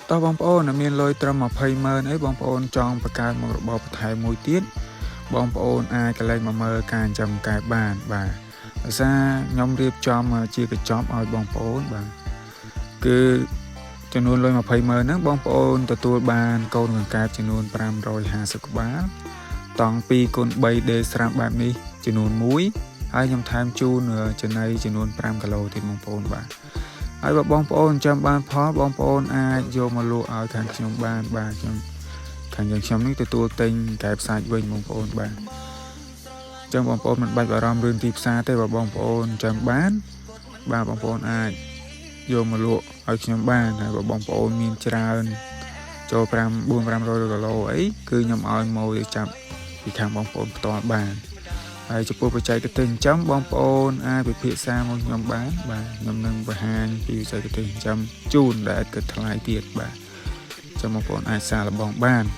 តោះបងប្អូនមានលុយត្រឹម20ម៉ឺនអីបងប្អូនចង់បង្កើតមុខរបរបន្ថែមមួយទៀតបងប្អូនអាចកលែងមកមើលការចិញ្ចឹមកែបបានបាទដោយសារខ្ញុំរៀបចំជាកញ្ចប់ឲ្យបងប្អូនបាទគឺចំនួនលុយ20ម៉ឺនហ្នឹងបងប្អូនទទួលបានកូនកង្កែបចំនួន550ក្បាលតង់2គុណ 3D ស្រាប់បែបនេះចំនួន1ហើយខ្ញុំថែមជូនចំណីចំនួន5គីឡូទៀតបងប្អូនបាទហើយបើបងប្អូនចាំបានផលបងប្អូនអាចយកមកលក់ឲ្យខាងខ្ញុំបានបាទខ្ញុំខាងយើងខ្ញុំនេះទទួលទិញកែបសាច់វិញបងប្អូនបាទអញ្ចឹងបងប្អូនមិនបាច់បារម្ភរឿងទីផ្សារទេបើបងប្អូនចាំបានបាទបងប្អូនអាចយកមកលក់ឲ្យខ្ញុំបានហើយបើបងប្អូនមានច្រើនចូល5 4 500គីឡូអីគឺខ្ញុំឲ្យមកទៅចាប់ពីខាងបងប្អូនផ្ទាល់បានហើយចំពោះបច្ចេកទេសចិញ្ចឹមបងប្អូនអាចពិភាក្សាមកខ្ញុំបានបាទខ្ញុំនឹងបង្ហាញពីបច្ចេកទេសចិញ្ចឹមជូនដែលឥតគិតថ្លៃទៀតបាទចាំបងប្អូនអាចសាកល្បងបាន។